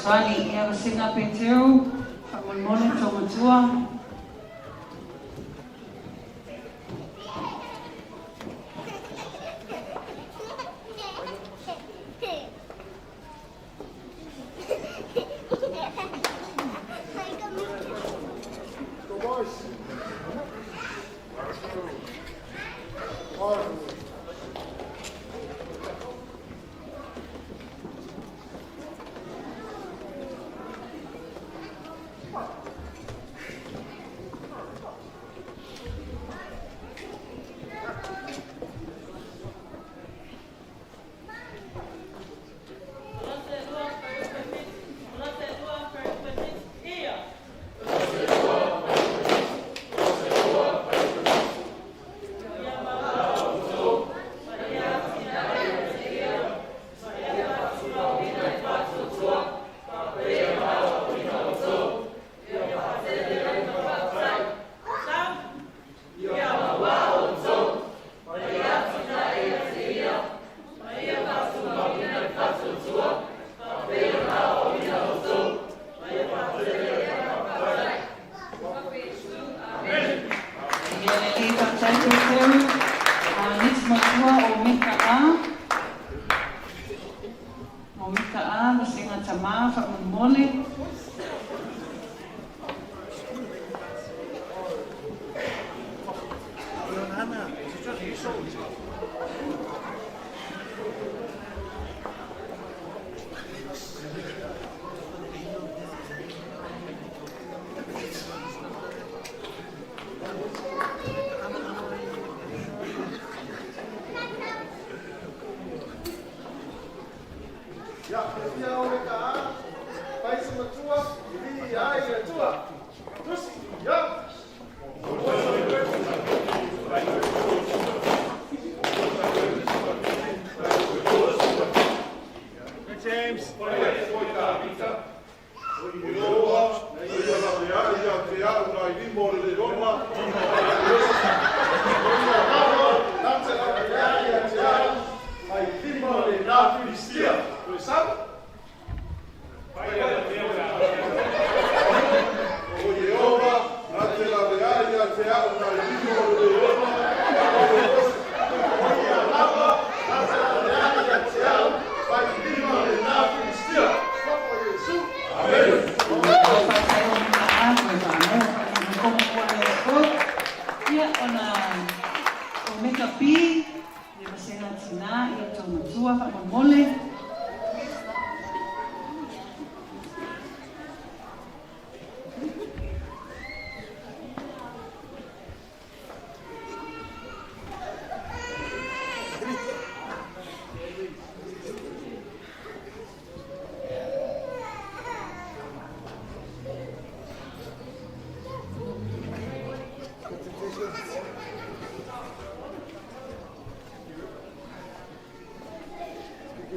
Fesoasoani. Ia, Vasega Peteru, faamolemole tou matua. Go boys. One. Ia lelei faafetai Peteru. Next matua o Meka A. O Meka A, Vasega Tama, faamolemole. Ia, e fia o le ka a, fai se matua, i vi ai le Atua. Tusi, ia! James. Faafetai o Meka A, toe faanoa faamolemole le aso. Ia, ona o Meka B, le Vasega Tina, ia tou matua faamolemole.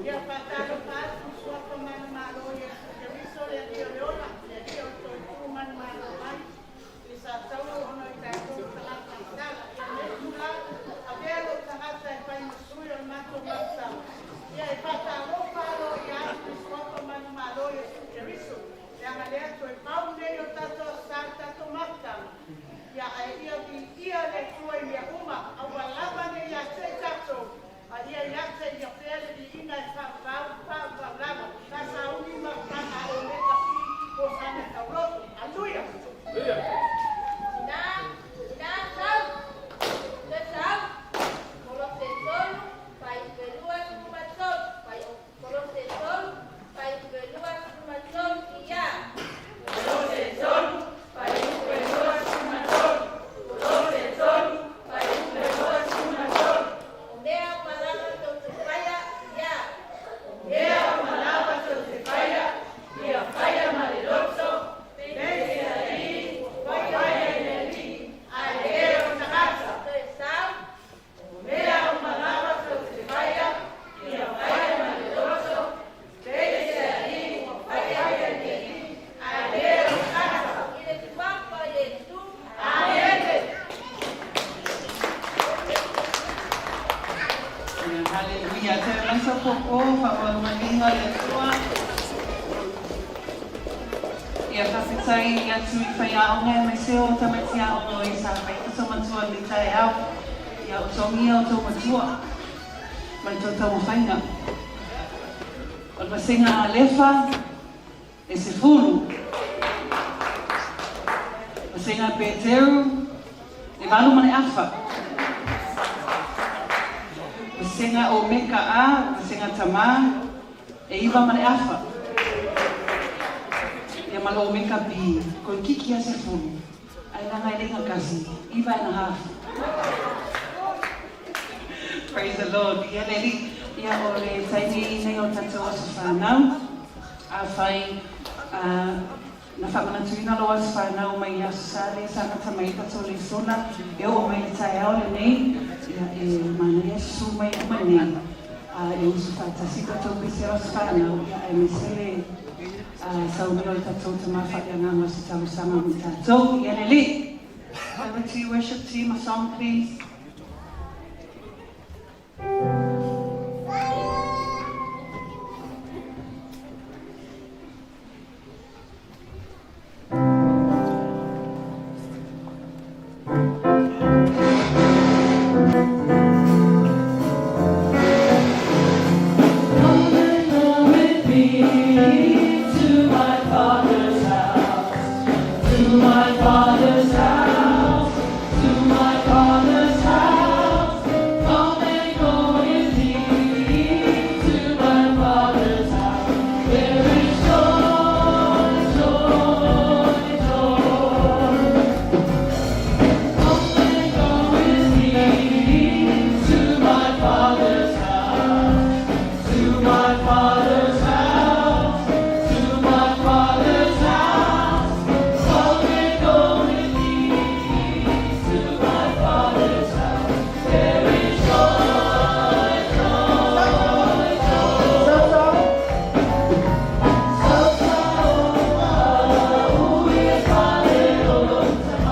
Ia faatalofa atu i suafa manumalo o Iesu Keriso, le Alii o le ola, le Alii o le toitu manumalo mai i le sa taua ona o i tatou tagata tala. Ia lenei itula, avea lou tagata e fai ma sui o le matou mafutaga. Ia e faatalofa aloaia atu i suafa manumalo o Iesu Keriso, leaga lea toe pau nei o tatou aso sa le tatou mafutaga. Ia ae ia viia le Atua i mea uma, aua lava ne i ia te i tatou, a ia ia te ia pea le viiga e faavavau faavavau lava. Sa sauni mafutaga a Omega Pi Hosana Tauloto. Aleluia! Tina, tina, sau! Toe sau! Kolose 3, fuaiupu 23, fuaiupu Kolose 3, fuaiupu 23, ia! Kolose 3, fuaiupu 23, Kolose 3, fuaiupu 23. O mea uma lava tou te faia, ia! O mea uma lava tou te faia, ia faia ma le loto, pei se Alii ua faia i le Alii, ae le o tagata. Toe sau! O mea uma lava tou te faia, ia faia ma le loto, pei se Alii ua faia i le Alii, ae le o tagata. I le suafa o Iesu. Amene. Ia, haleluia. Toe mai sau popo, faamolemoliga le Atua. Ia faafetai atu i faiaoga aemaise o tamaiti aoga o e sa fai tatou matua i lenei taeao. Ia outou ia outou matua ma le tou taumafaiga. O le vasega Alefa e 10. Vasega Peteru e 8 ma le afa. Vasega Omeka A, vasega Tamā e 9 ma le afa. Ia ma le Omeka B, toeitiiti lava 10. Ae leaga e le gatasi, 9 and a half. Praise the Lord. Ia le Alii, ia o le taimi nei o tatou aso fanau. Afai na faamanatuina lou aso fanau mai le Aso Sa lea sa amata mai ai tatou lesona e oo mai le taeao lenei, ia e manaia susu mai uma nei e usu faatasi tatou pese o aso fanau, ia aemaise le saunia o le tatou Tama Faaleagaga o se talosaga mo tatou. Ia le Alii. Over to you worship team, a song please. Come and go with me to my father's house, to my father's house, to my father's house. Come and go with me to my father's house. There is joy, joy, joy. Come and go with me to my father's house, to my father's house, to my father's house. Come and go with me to my father's house. There is joy, joy, joy. Sau i le fale o lou Tamā,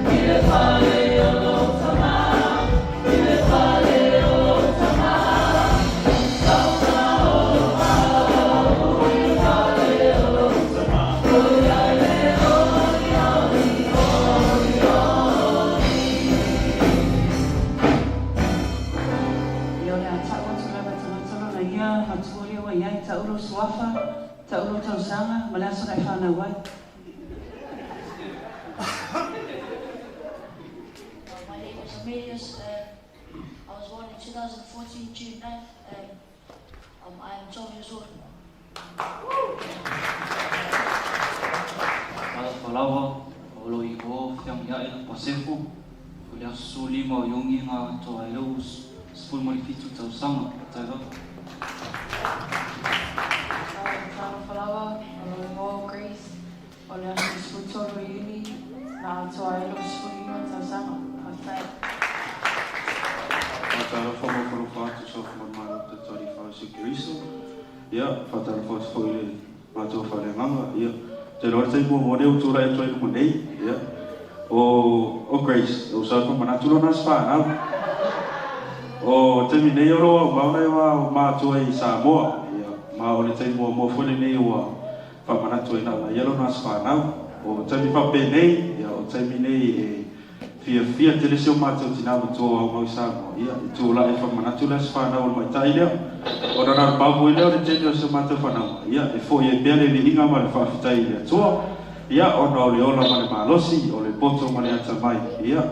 i le fale o lou Tamā, i le fale o lou Tamā. Sau i le fale o lou Tamā. Oi ai le oli oli oli oli. Ia o le a ta'u atu lava e tagata lona ia matua lea ua i ai, ta'u lou suafa, ta'u lou tausaga ma le aso na e fanau ai. My name is Amelius. I was born in 2014, June 9th. I am 12 years old. Talofa lava, o lou igoa o Feagiai Lapasefo, o le aso 15 o Iuni na atoa ai lou 17 tausaga. Faafetai lava. Talofa lava, o lou igoa o Grace, o le aso 13 o Iuni, na atoa ai lou 15 tausaga. Faafetai. Faatalofa ma ofo alofa atu sofa ma malo tatou Alii Iesu Keriso. Ia, faatalofa atu foi i le matou faaleagaga. Ia, te iloa le taimi muamua lenei ua tulai atu ai luma nei. Ia, o Grace, o sa faamanatu lona aso fanau. O taimi nei o loo aumau nai o matua i Samoa. Ia, ma o le taimi muamua foi lenei ua faamanatu ai na o ia lona aso fanau. O taimi faapenei, ia, o taimi nei e fiafia tele si o matou tinā matua o aumau i Samoa. Ia, e tulai faamanatu le aso fanau o le maitai lea. O na na pau lea o le tele o si o matou fanau. Ia, e fo'i ai pea le viiga ma le faafetai i le Atua. Ia, ona o le ola ma le malosi, o le poto ma le atamai. Ia,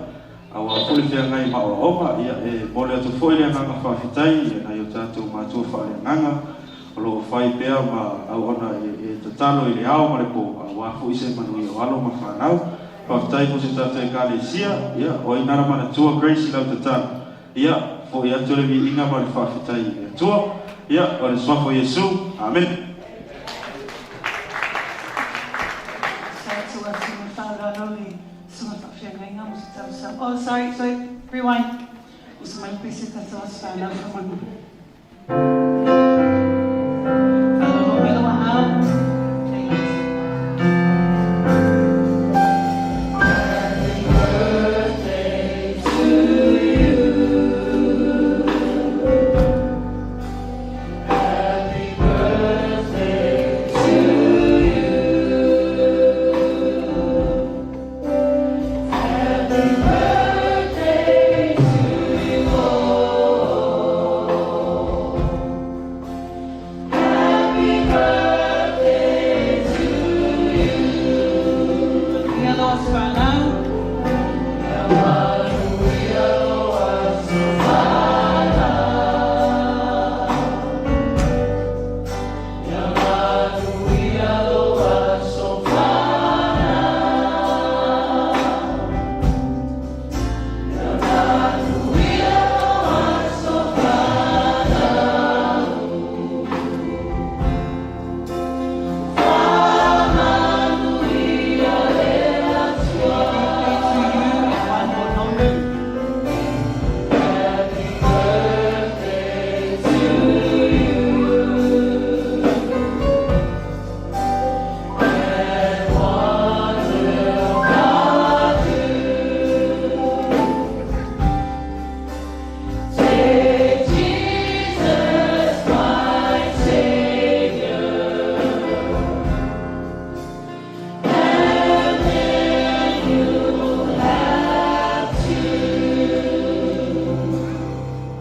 auā foi le feagai ma aoaoga. Ia, e momoli atu foi le agaga faafetai, ia nai o tatou matua faaleagaga o loo fai pea ma auauna e tatalo i le ao ma le pō, auā foi se manuia o alo ma fanau. Faafetai mo se tatou ekalesia. Ia, o ai nara manatua Grace i lau tatalo. Ia, fo'i atu le viiga ma le faafetai i le Atua. Ia, o le suafa o Iesu. Amene. Sa tu atu ma faaaloalo le susuga faafeagaiga mo se talosaga. Oh, sorry, sorry, rewind. Usu mai le pese tatou aso fanau faamolemole. Faalolo mai lou aao. Okay. Happy birthday to you. Happy birthday to you. Fanau. Happy birthday to you and one more Nonu.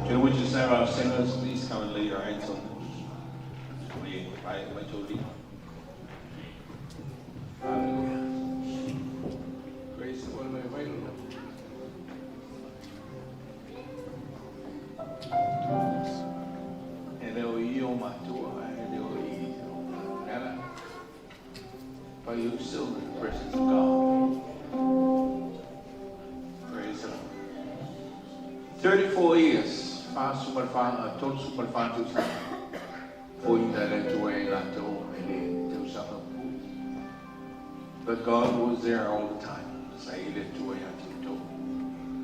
Can we just have our singers please come and lay your hands on them? Hallelujah. Grace, what am I available? E leo i o matua, e leo i o nana. But you're still in the presence of God. Praise the Lord. 34 years, fa sumalfa, tolu sumalfa tu sa. Fo ina le tua e la tau e le tau sa But God was there all the time. Sa i le tua ia te tau.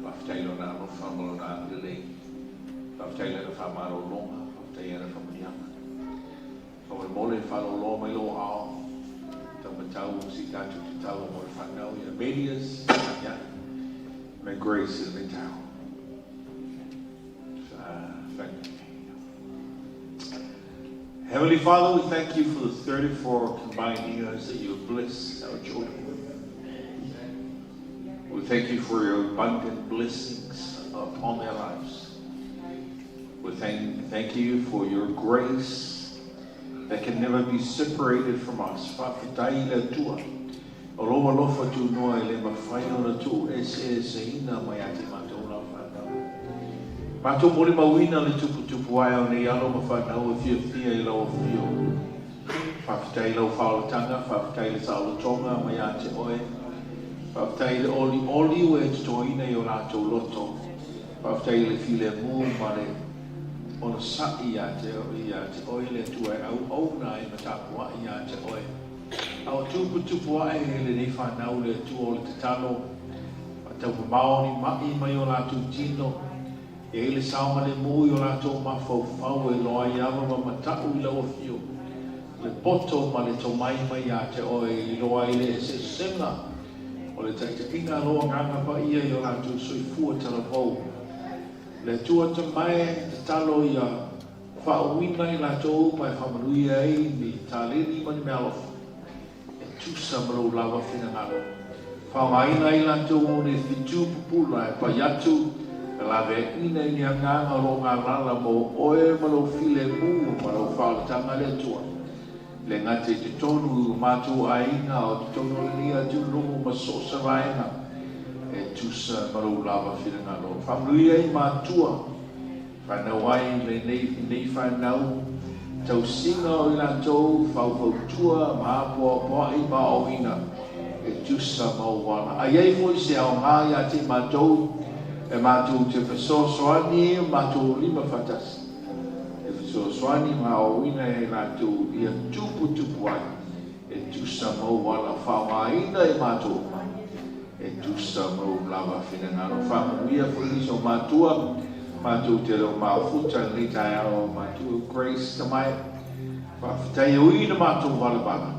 Whaftai lo nā alofa ma lo nā lelei. Whaftai le na whamaro longa, whaftai ana whamanianga. Whamar mole whalo lo mai lo ao. Tau matau si tātu te tau mo le whanau ia medias. Yeah. May grace and may tau. Thank you. Heavenly Father, we thank you for the 34 combined years that you have blessed our children with. We thank you for your abundant blessings upon their lives. We thank you for your grace that can never be separated from us. Whawhetai le Atua. O lo alofa tu noa i le mawhai ona tu e se e se ina mai ate mātou la whanau. Mātou mori mauina le tupu tupu ai o nei alo ma whanau e fia fia i lau fio. Whawhetai lau whaolatanga, whawhetai le saolotonga mai ate oe. Whawhetai le oli oli o e tutoina i o rātou loto. Whawhetai le file mū ma le ona sa'i ia te ia te oe le Atua e auauna ai ma tapua'i ia te oe. A o tuputupu ae e lenei fanau le Atua o le tatalo, faataupamao ni ma'i mai o latou tino, e ai le saogalemu i o latou mafaufau e loa ai ava ma mata'u i lau afio, le poto ma le tomai mai ia te oe i loa ai le eseesega o le taita'iga a lou Agaga Paia i o latou soifua talavou. Le Atua tamae tatalo ia faauuina i latou ma e faamanuia ai ni taleni ma ni meaalofa e tusa ma lou lava finagalo. Faaaogaina ai latou o le fitu pupula e pai atu e laveaiina i ni agaga o lo o galala mo oe ma lou filemu ma lou faaolataga le Atua. Le gata i totonu i o matou aiga o totonu o lenei atunuu ma so o se vaega e tusa ma lou lava finagalo. Faamanuia i matua, fanau ai lenei nei fanau, tausiga o i latou, faufautua ma apoapoai ma aoaoina e tusa ma ou ala. A i ai foi se aoga ia te matou, e matou te fesoasoani o matou lima faatasi. E fesoasoani ma aoaoina e latou ia tuputupu ai e tusa ma ou ala faaaogaina i matou uma e tusa ma ou lava finagalo. Faamanuia foi nisi o matua, matou te leo mafuta i lenei taeao o matua Grace Tamae. Faafetai e ui na matou valavala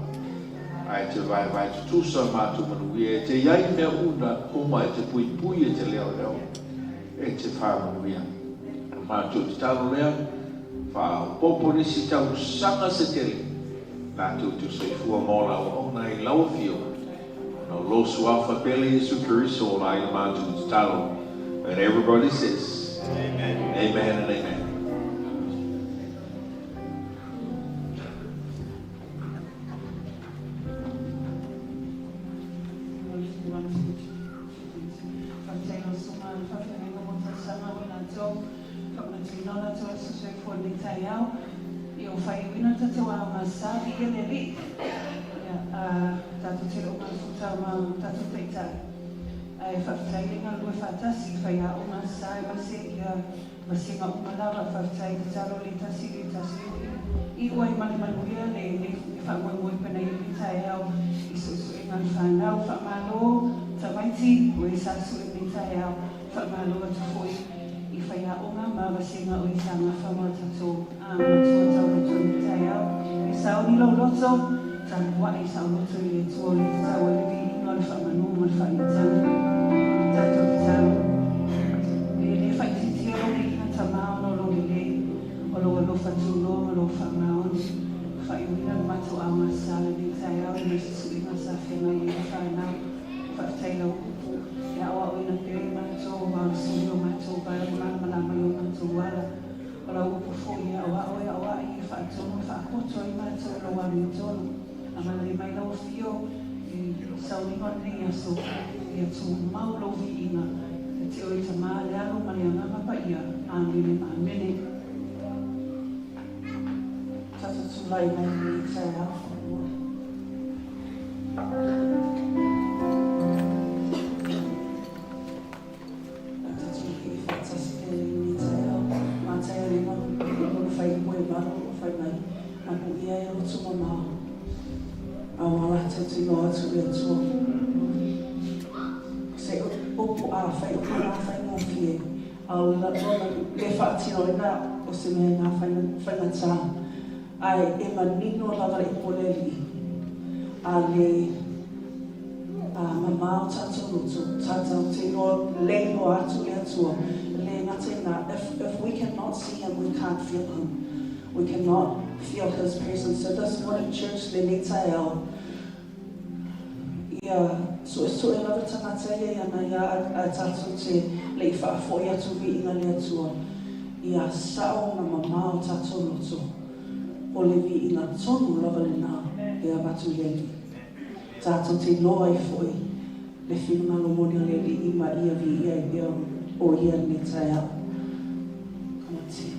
ae te vaevae tutusa matou manuia e te iai mea una uma e te puipui e te leoleo e te faamanuia. Matou tatalo lea, faaopoopo nisi tausaga se tele, latou te soifua ma ola auauna i lau afio, ona o lou suafa pele Iesu Keriso ola ai le matou tatalo. And everybody says, Amen. Amen and amen. le o faaiuina le tatou aoga sa, viia le Alii. Ia, a, tatou te le o mafuta ma tatou taitai, ae faafetai le galulue faatasi i faiaoga sa aemaise ia vasega uma lava. Faafetai tatalo le tasi le tasi i iu ai ma le manuia le le faamoemoe pena i lenei taeao i suesuega a le fanau. Faamalo tamaiti o e sa sue i lenei taeao. Faamalo atu foi i faiaoga ma vasega o e sa gafa ma tatou matua tauloto i lenei taeao. E sauni lou loto, tapuai saoloto i le Atua o lea e tatau ai le viiga o le faamanu ma le faaitaga. Tatou tatalo. E le faaitiitia lou viiga Tama ona o lou lelei, o lou alofa tunoa ma lou faamaoni. Faaiuina le matou aoga sa lenei taeao i nisi suiga sa feagai ai le fanau. Faafetai lau upu e aoaoina pea i matou a o le suli o matou vai o le malamalama i o matou ala. O lau upu foi e aoao e aoai e faatonu e faapoto ai matou i lou amiotonu. Agalelei mai lau afio i sauniga o lenei aso, ia tumau lou viiga ia te oe Tama, le Alo ma le Agaga Paia. Amene ma amene. Tatou tulai mai lenei taeao faamolemole. A tatou lii faatasi pea i lenei taeao, Mataia 5, lona fuaiupu e 8 o lo o fai mai, Amuia e loto mamao, aua latou te iloa atu i le Atua. Se upu a fai upu nā faigofie, a o lona le faatinoina o se mea nā faigata, ae e manino lava le upu a le Alii, a le a mamao tatou loto, tatou te iloa le iloa atu le Atua, le gata i na, if we cannot see him, we can't feel him. We cannot feel his presence. So this morning, church, lenei taeao, ia suesue lava tagata ia i ana ia a tatou te le i faafoi atu viiga le Atua, ia sao ona mamao tatou loto, o le viiga tonu lava lena e avatu i le Alii. Tatou te iloa ai foi le finagalo moni o le Alii ma ia viia ai pea o ia lenei taeao. Come on, team.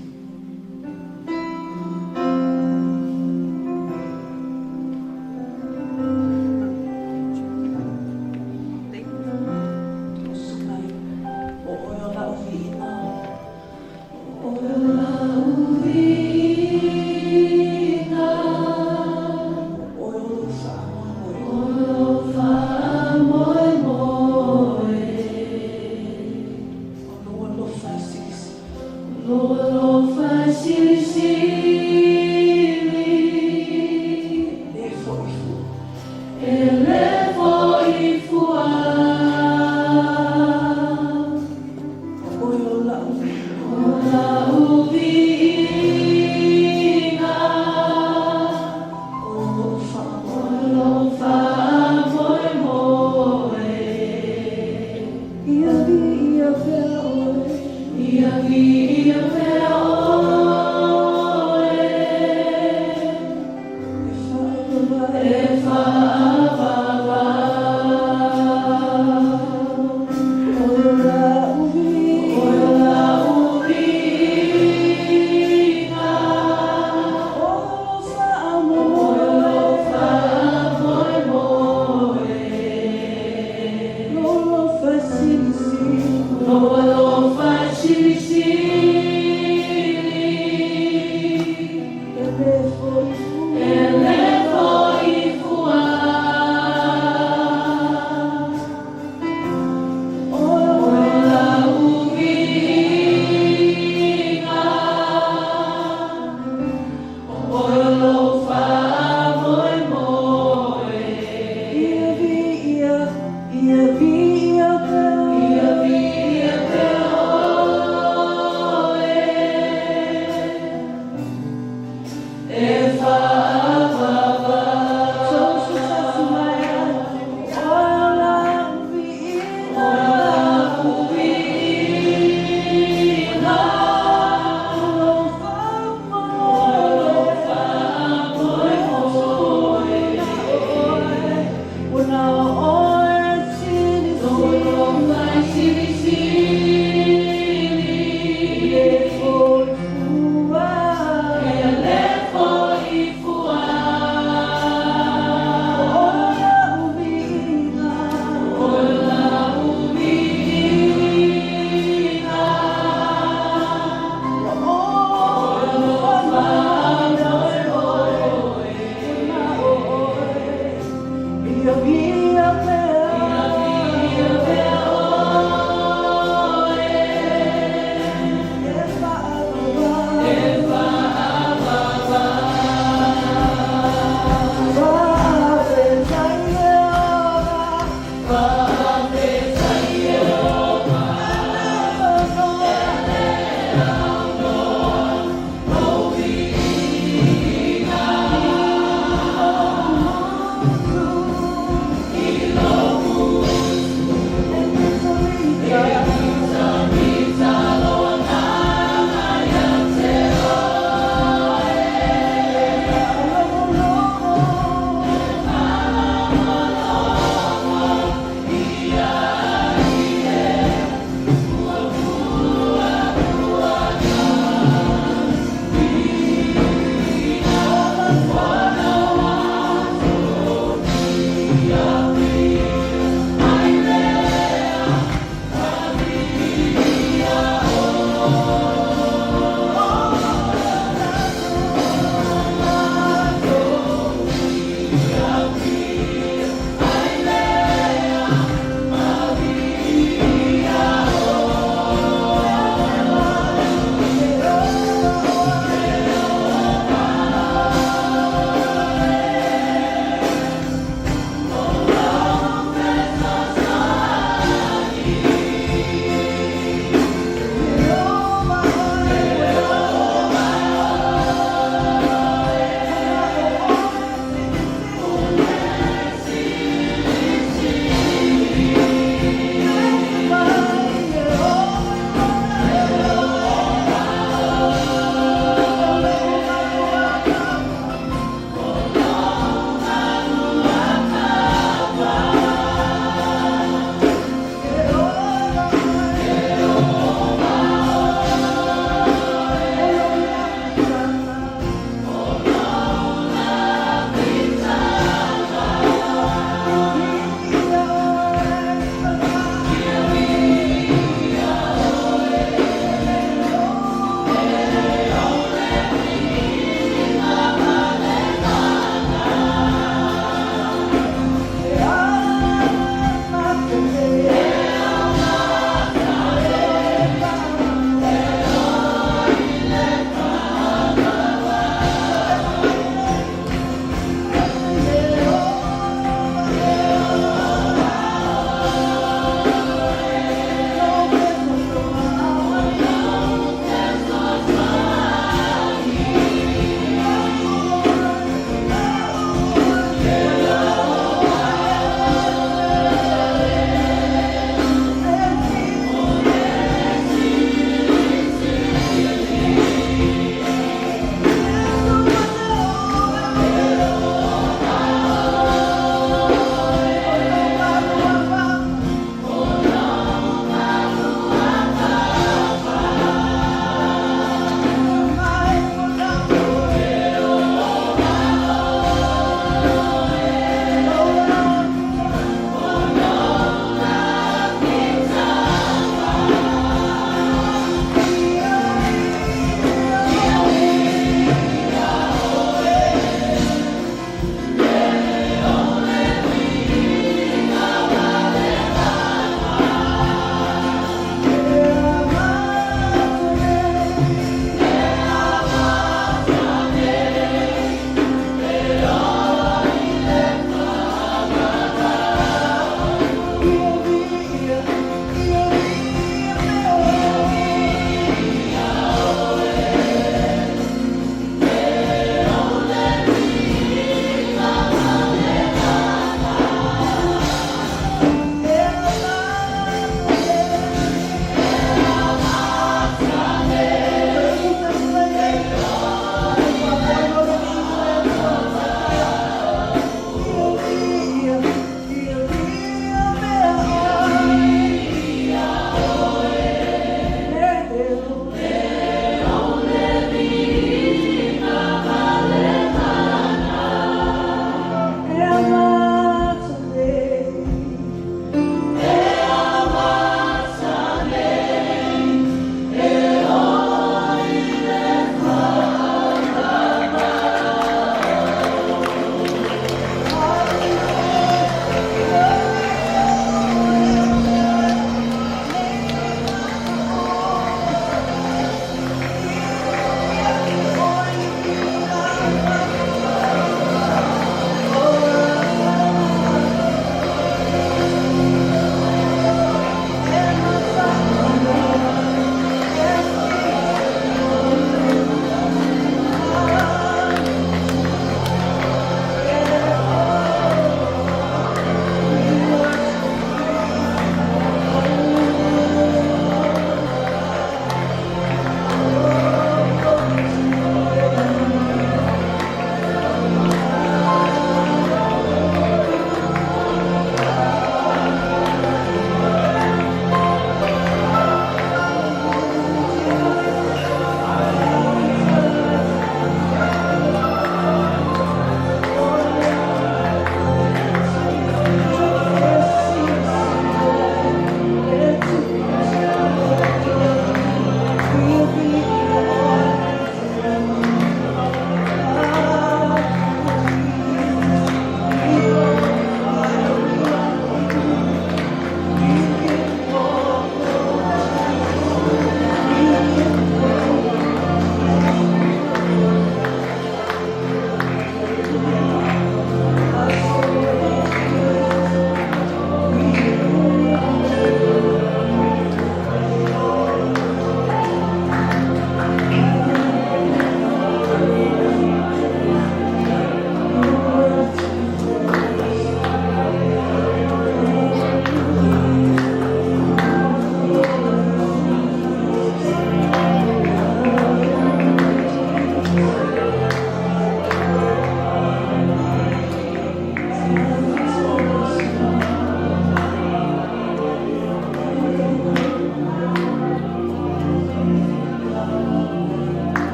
O oe o la'u viiga. O oe o la'u viiga. O oe o lou faamoemoe. O lou faamoemoe. O lou alofa e silisili. O lou alofa e silisili. E le foi fua. E le foi fua. O oe o la'u viiga. O la'u viiga. O lou faamoemoe. O lou faamoemoe. Ia viia pea oe. Ia viia pea oe. E fa'avava. E fa'avava. O oe o la'u viiga. O oe o la'u viiga. O lou faamoemoe. O lou faamoemoe. Lou alofa e silisili. Lou alofa e silisili. E le foi fua. E le foi fua. O oe o la'u viiga. O oe o lou faamoemoe. Ia viia, ia viia pea. Ia viia pea oe. E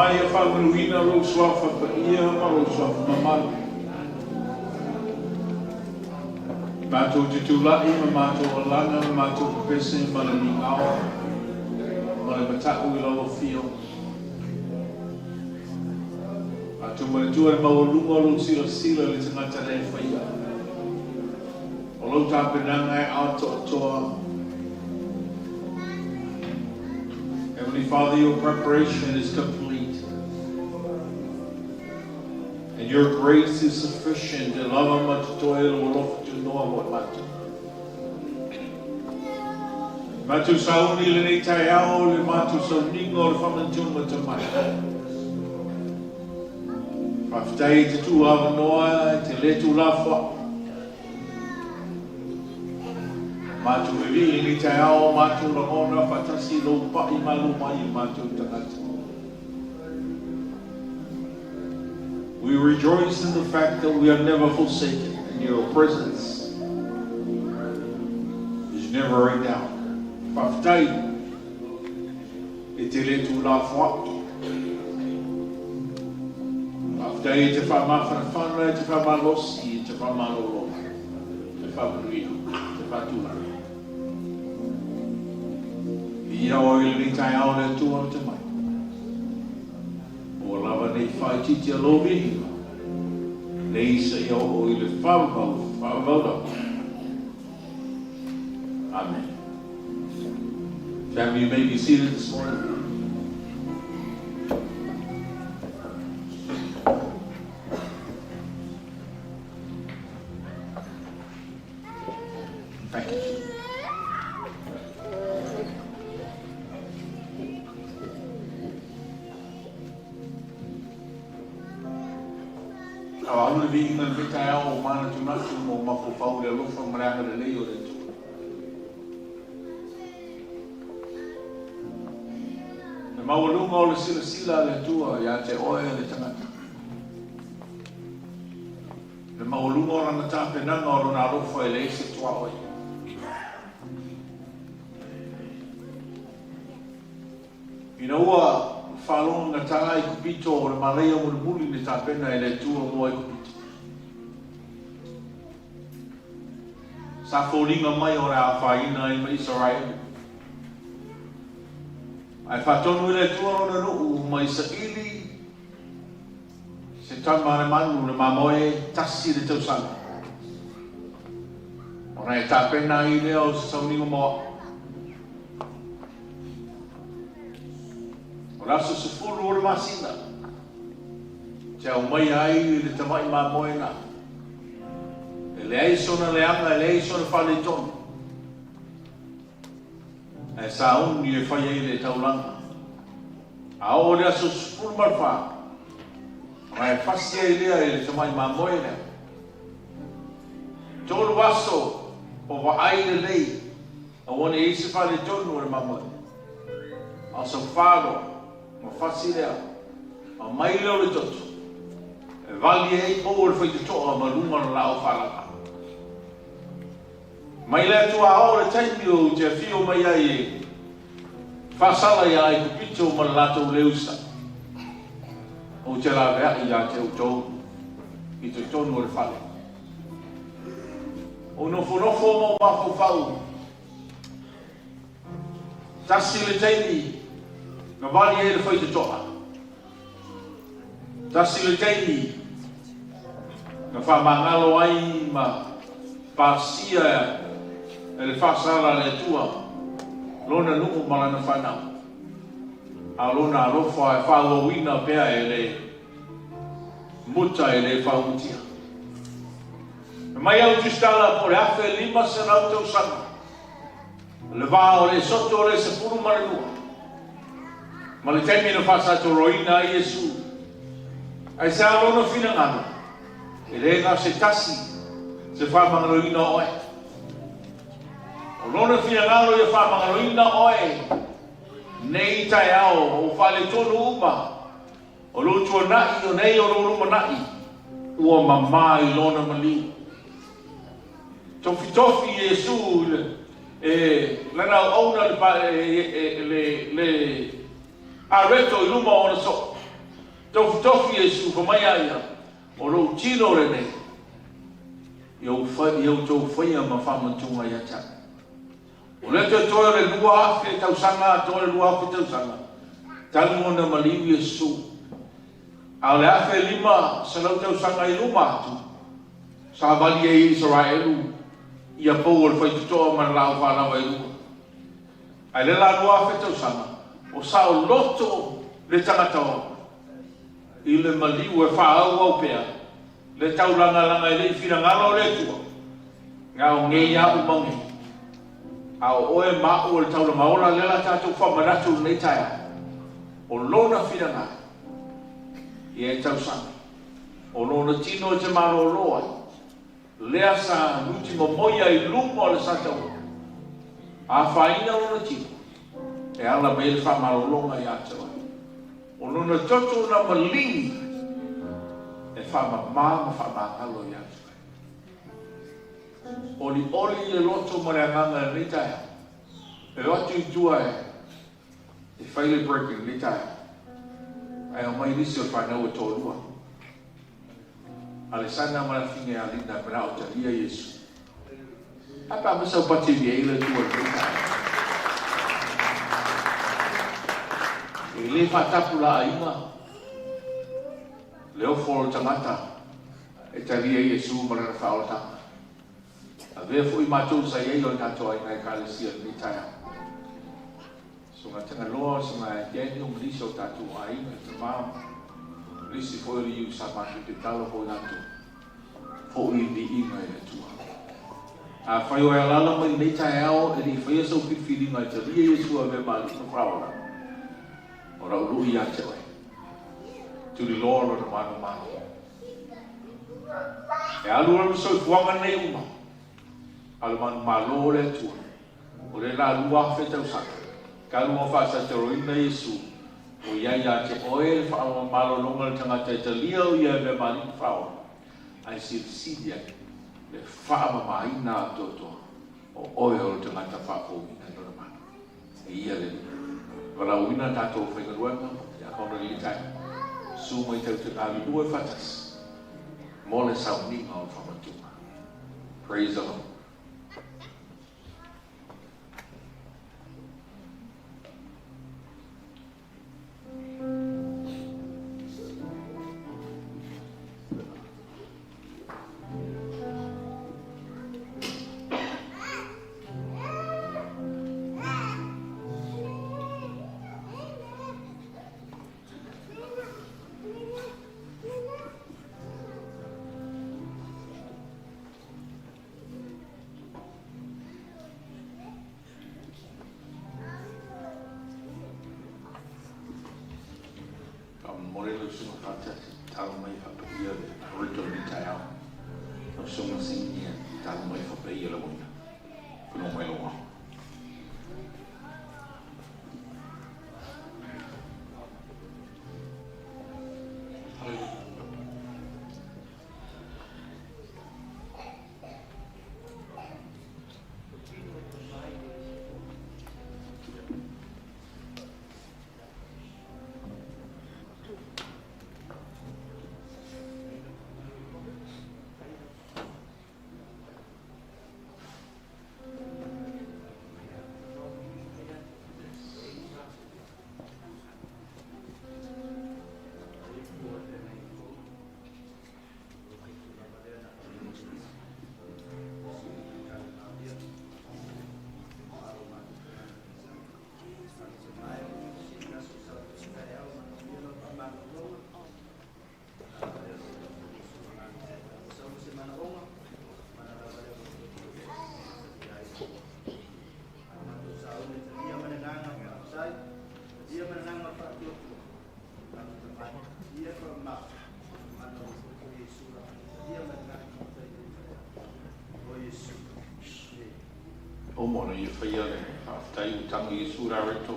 Tama, ia faamanuina lou Suafa Paia ma lou Suafa Mamalu. Matou te tulai ma matou alaga ma matou pepese ma le migao ma le mata'u i lau Afio. Matou manatua le maualuga o lou silasila i le tagata le faia. O lou tapenaga e atoatoa. Heavenly Father, your preparation is complete. And your grace is sufficient e lava ma totoe lou alofa tunoa mo i matou. Matou sauni i lenei taeao le matou sauniga o le faamanatuga tamai. Faafetai i te tuu avanoa i te le tuulafoai. Matou vivii i lenei taeao matou lagona faatasi i lou pa'i malu mai i matou tagata. We rejoice in the fact that we are never forsaken and your presence is never a doubt. Faafetai e te le tuulafoai. Faafetai e te faamafanafana, e te faamalosi, e te faamalolo, te faamanuia, te faatulaga. Viia oe i lenei taeao le Atua o te mai. Ua lava nei faaitiitia lou viiga, nei seia oo i le faavavau, faavavau lava. Amen. Family, you may be seated this morning. Thank you. Alu le viiga i lenei taeao o manatunatu ma o mafaufau i le alofa ma le agalelei o le Atua. Le maualuga o le silasila a le Atua ia te oe le tagata. Le maualuga o lana tapenaga o lona alofa e leai se tuaoi. Ina ua faalogogata Aikupito o le malaia mulimuli na tapena e le Atua mo Aikupito, sa foliga mai o le a afaina ai ma Isaraelu. Ae faatonu e le Atua lona nuu ma i saili se tama a le manu le mamoe tasi le tausaga, ona e tapena ai lea o se sauniga moa. O le aso 10 o le masina, te aumaia ai le tamai mamoe na. E leai sona leaga, e leai sona faaletonu. Ae sauni e fai ai le taulaga. A oo i le aso 14, ona e fasi ai lea i le tamai mamoe lea. Tolu aso o vaai lelei Aua ne i ai se faaletonu o le mamoe, a o sau falo ma fasi lea, aumai lea o le toto, e vali ai pou o le faitotoa ma luga o le laau faalapa. Mai le Atua a oo le taimi ou te afio mai ai e faasala iā Aikupito ma le latou leusa, ou te laveai iā te outou i totonu o le fale. Ou nofonofo ma ou mafaufau. Tasi le taimi na vali ai le faitotoa. Tasi le taimi na faamagalo ai ma pasia e le faasala a le Atua lona nuu ma lana fanau. A o lona alofa e faaauauina pea e le muta e le faaumutia. E mai au tusitala po o le 1500 tausaga, le va o le Esoto o le 12, ma le taimi na faasatoloina ai Iesu. Aisea lona finagalo, e le na o se tasi se faamagaloina o oe. O lona finagalo ia faamagaloina oe nei taeao o faaletonu uma. O lou tuanai o nei o lou lumanai, ua mamā i lona maliu. Tofitofi Iesu i le e lana auauna le, le, le, le areto i luma o ona soo. Tofitofi Iesu fa mai a ia, O lou tino lenei, ia outou faia ma faamantuga ia te au. O lea toetoe o le 2000 tausaga atoa le 2000 tausaga talu ona maliu Iesu, a o le 1500 tausaga i luma atu, savali ai e Isaraelu ia pou o le faitotoa ma le laau falaoa e lua. Ae le la 2000 tausaga, o saoloto le tagata i le maliu e faaauau pea le taulagalaga e le i finagalo o le Atua, na o nei a'u ma nei, a o oe ma a'u o le taulaga ola lea la tatou faamanatu i lenei taeao, o Lona finagalo ia e tausami, o Lona tino e te malōlō ai, lea sa nuti momoia i luma o le sataua, afaina lona tino, e ala mai ai le faamalologa ia te oe. O lona toto na maligi e faamama ma faamagalo ia te oe. Olioli le loto ma le agaga i lenei taeao, e o atu i tua e fai le break i lenei taeao, ae omai nisi o le fanau e toalua. Alesana ma le afine ia Linda e manao talia Iesu. A pe a ma sau pati i ai le Atua i lenei taeao. E le faatapu la aiga le ofo o le tagata e talia Iesu ma lana faaolataga. Avea foi matou sa i ai o le tatou aiga Ekalesia i lenei taeao. Susuga Tagaloa, Susuga Daniel ma nisi o tatou aiga, tama, nisi foi o le iu sa matou tatalo foi latou, foi i viiga i le Atua. Afai o e alaala mai lenei taeao e le i faia sau filifiliga e talia Iesu avea ma Alii ma Faaola, o lau lui ia te oe, tuliloa lona manumalo. E alu alu le soifuaga lenei uma, a o le manumalo o le Atua, O le la 2000 tausaga, talu ona faasataloina Iesu, o i ai ia te oe le faamalologa o le tagata e talia o ia e mea maliu ma faaola, ae silisili ai le faamamaina atoatoa o oe o le tagata faafouina i lona mana. E ia le Alii. Valaauina tatou faigaluega ia ona lili taeao. Susu mai tau te galulue faatasi mo le sauniga o le faamatuga. Praise the Lord. Faamolemole lau susuga Faatasi, talo mai faapaia le rito i lenei taeao. Lau susuga Sinia, talo mai faapaia lau aiga. Fanua mai lau ao. O mona ia whaia le whaafetai o tango Iesu rā reto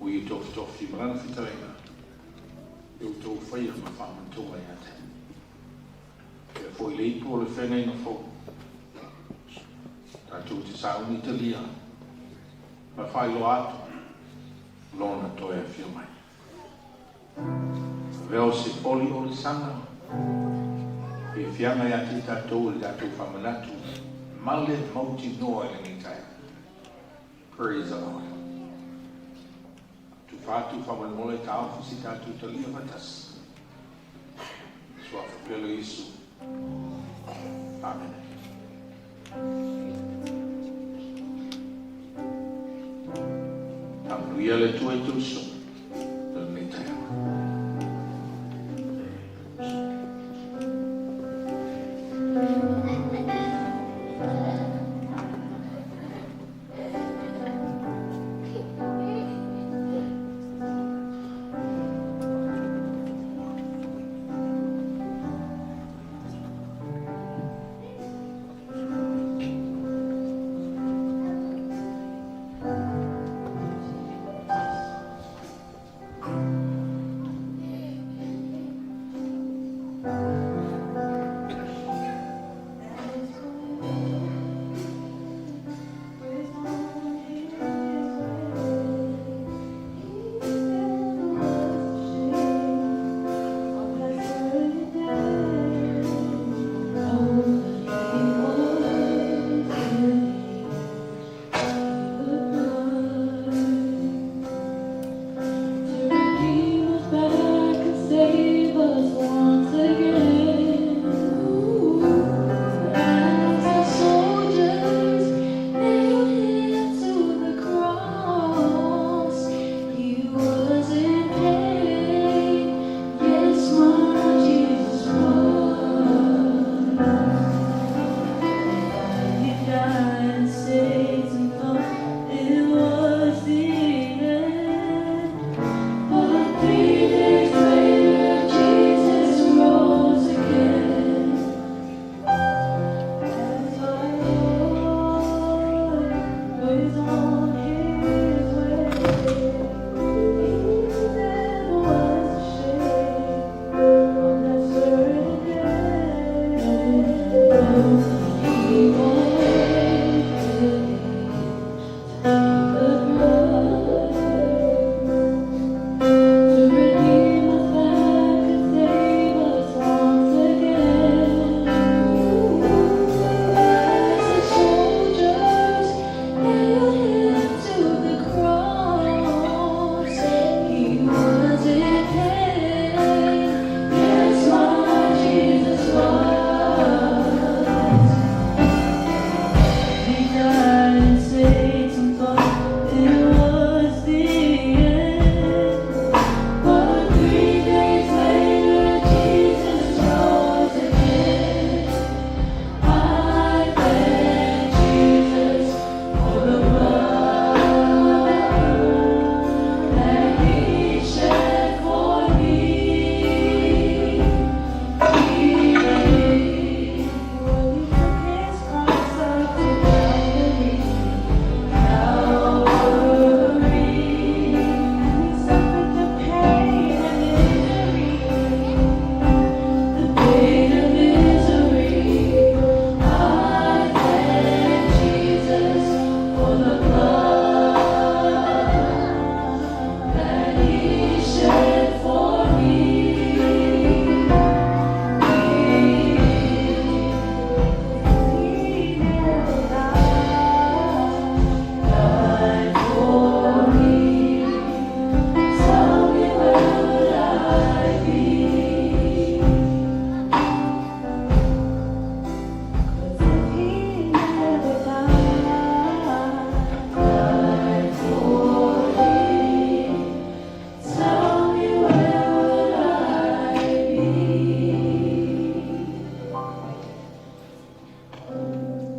o ia tofitofi ma lana fitalenga e o tō whaia ma whaamantonga ia te. Pea foi le ipu o le whengainga fou. Tātou te sauni talia ma whailoa atu lona toe awhio mai. Avea o se oliolisaga fiafiaga ia te i tatou i le tatou faamanatu ma le mautinoa i lenei taeao. Praise the Lord. Tufa atu faamolemole taofi se i tatou talia faatasi. Suafa pele o Iesu. Amene. Faamanuia le Atua i tou susuga i lenei taeao.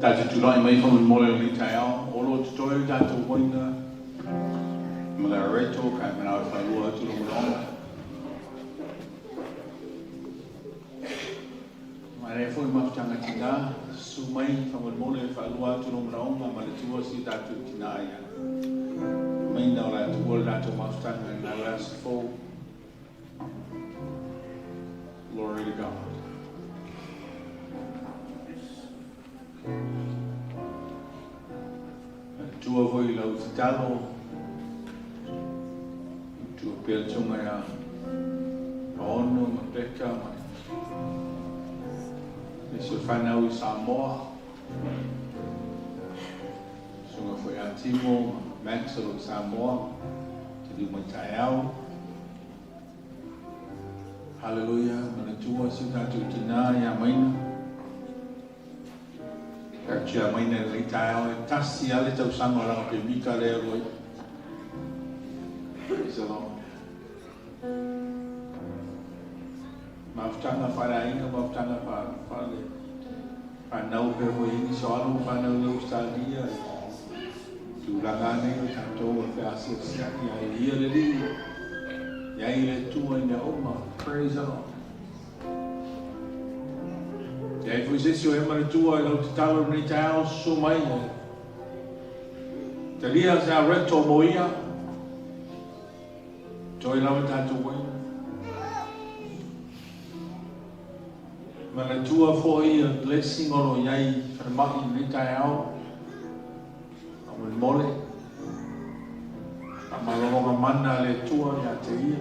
Tatou tulai mai faamolemole i lenei taeao, o lo o totoe le tatou uaina ma le areto kai manao e faalua atu lou manaoga. Manaia foi mafutaga tina, susu mai faamolemole e faalua atu lou manaoga ma le tua si o tatou tina ia maina o le a tuua le tatou mafutaga i lena vaiaso fou. Glory to God. Tua foi i lau tatalo, tua pea le tauga ia Paono ma Becca ma nisi o fanau i Samoa. Susuga foi ia Timo ma Max o lo o i Samoa, taliu mai taeao. Haleluia, manatua si o tatou tina ia Maina. Tautia Maina i lenei taeao e tasi lava le tausaga o lana pemita lea e alu ai. Praise the Lord. Mafutaga faaleaiga, mafutaga faale fanau pea foi i ai nisi o alo ma fanau i Ausetalia i tulaga lava nei o tatou e feasiasiai ae ia le Alii, i ai le Atua i mea uma. Praise the Lord. E ai foi se isi o e manatua i lau tatalo i lenei taeao, susu mai e talia se areto mo ia. Toe lava tatou uaina. Manatua foi ia blessing o lo o i ai i falemai i lenei taeao. Faamolemole. Faamalologa mana a le Atua ia te ia.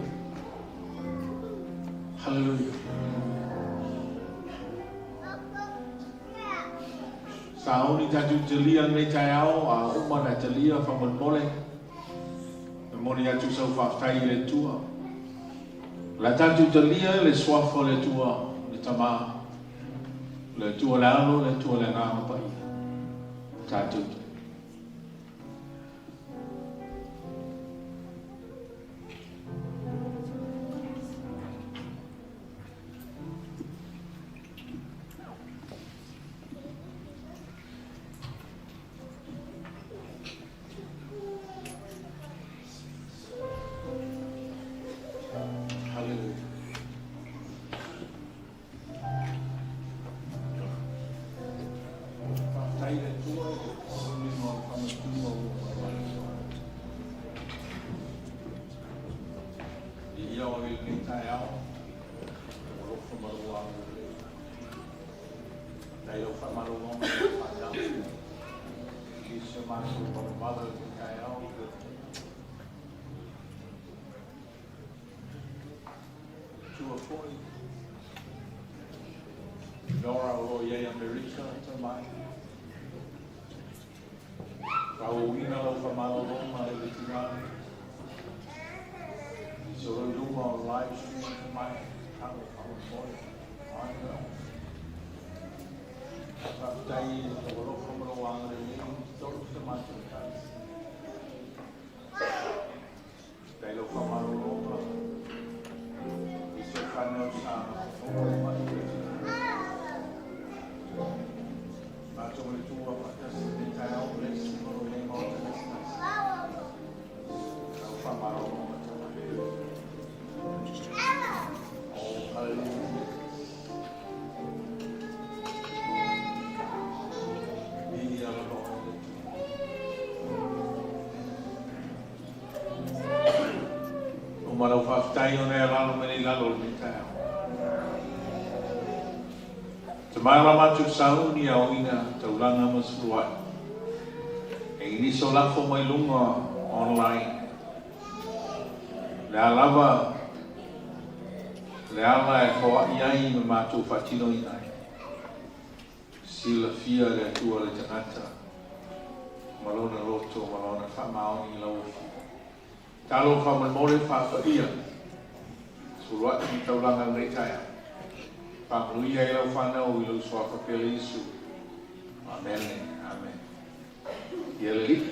Hallelujah. Sauni tatou talia lenei taeao, a uma na talia faamolemole. Momoli atu sau faafetai i le Atua. O le a tatou talia le suafa o le Atua, le Tama, le Atua le Alo, le Atua le Agaga Paia. Tatou talia. Hallelujah. Faafetai i le Atua i le sauniga o le faamasinoga ua mai ai. Viia oe i lenei taeao, lou alofa ma lou agalelei. Faafetai i lau faamalologa i lau fanau. I si o matou valavala i lenei taeao. Tua foi. Nora o lo o i ai Amerika tamai. Faaauauina lau faamalologa i le tina. Nisi o lo o i luga o live stream tamai. Talo faamolemole. Ai well. Faafetai i lou alofa ma lou agalelei i totonu o se matou Ekalesia. Faafetai i lau faamalologa i si ou fanau sa maua i mai i le tina. Matou ma le Atua faatasi i lenei taeao, blessing o lo o i ai Maota gasegase. Lau faamalologa tamai. Oh, hallelujah. Viia lava oe le Atua. O ma lau faafetai ona e alala mai nei lalo o lenei taeao. Te mai o la matou sauni aoina taulaga ma suluai. E i nisi o lafo mai luga online. Le a lava le ala e foai ai ma matou faatinoina ai. Silafia e le Atua le tagata ma lona loto ma lona faamaoni i lau Afioga. Talo faamolemole faapaia suluai ma taulaga lenei taeao. Faamanuia i lau fanau i lou suafa pele Iesu. Amene. Amene. Ia le Alii.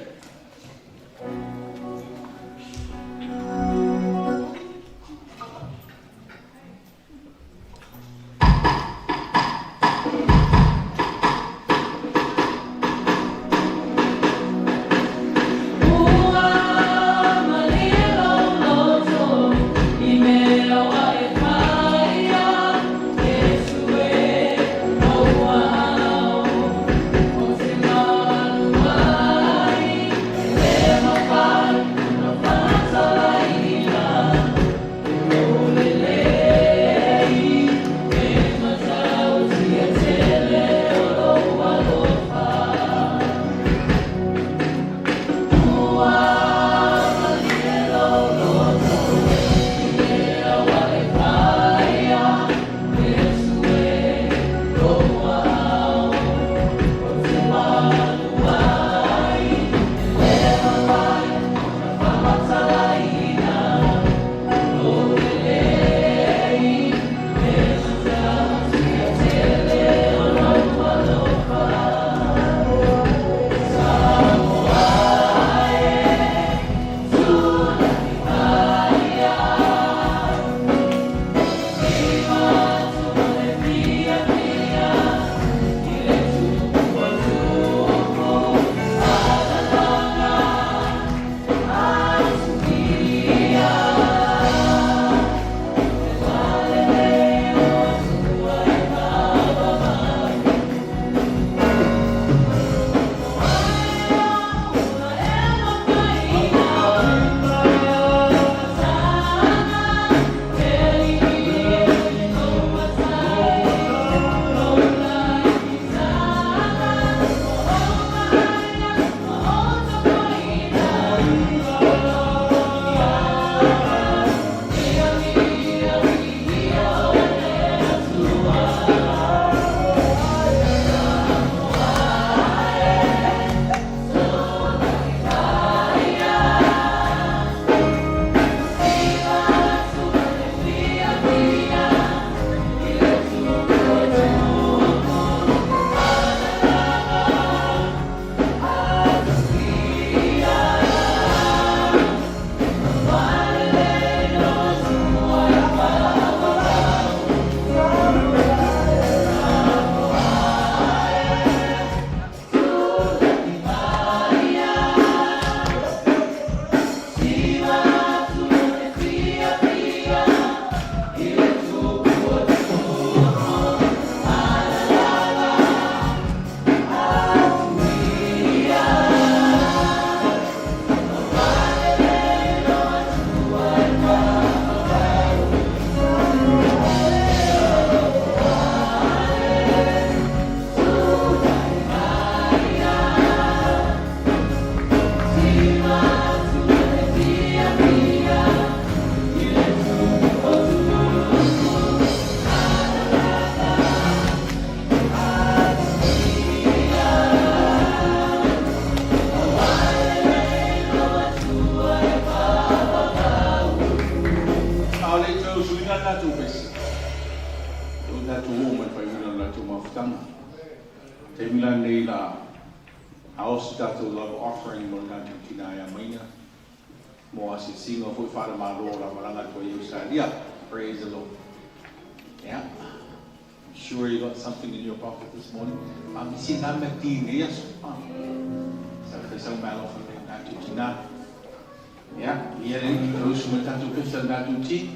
tatou mafutaga. Taimi la lenei la ao se tatou love offering mo le tatou tina ia Maina mo asiasiga foi faale-Malo o la malaga atu ai i Ausetalia. Praise the Lord. Yeah. I'm sure you got something in your pocket this morning. Faamisi na mea ti nei aso. Sa fai sau meaalofa i le tatou tina. Yeah, ia le usu ma tatou pesa le tatou ti.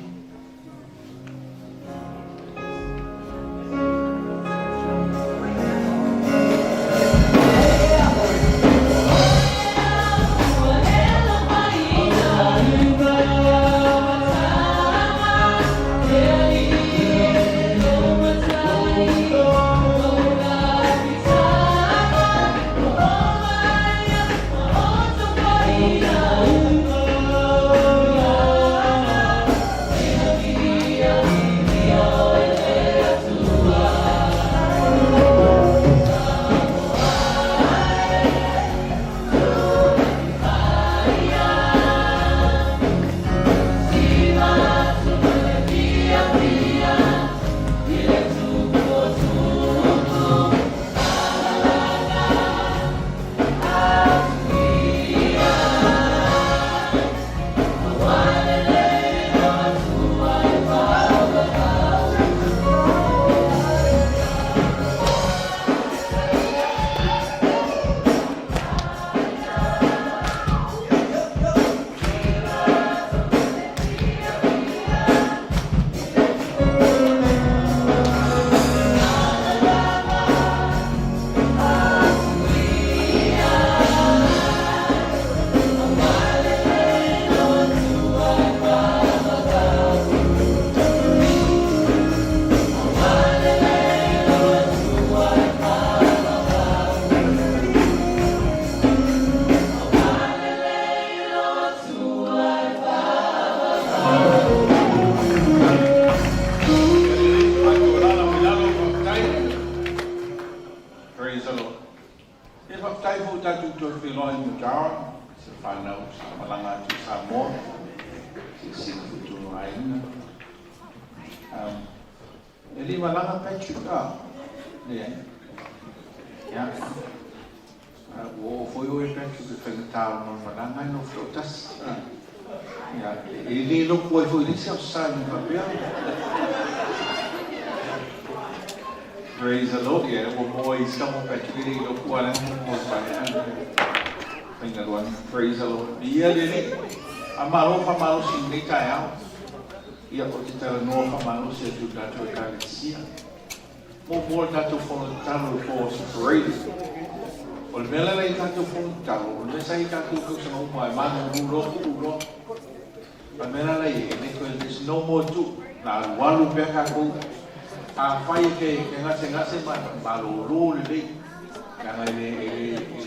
Praise the Lord. Ia faafetai foi tatou toe feiloai ma Darren, se whanau sa malaga atu i Samoa, silasila foi tonu aiga. E le malaga Patrick a? Leai. Ia. Ua oo foi oe Patrick i le faigata o le malaga e nofo toatasi. Ia, e le lopu ai foi i le isi aso sa i faapea. Praise the Lord. Ia, ua moa i samo Patrick e le i lopu ala mo le faiga luana. Praise the Lord. Ia le Alii. A malo faamalosi i lenei taeao. Ia, ou te talanoa faamalosi atu i le tatou Ekalesia. Muamua le tatou fono tatalo i le po o Aso Faraile. O le mea la lea i tatou fono tatalo, o le mea sa i tatou tausaga uma e malulu loa tuu loa. A le mea la la i ai, e le there's no more tuu. Na alualu pea tatou. Afai e te gasegase ma malolo lelei, leaga e le, e le,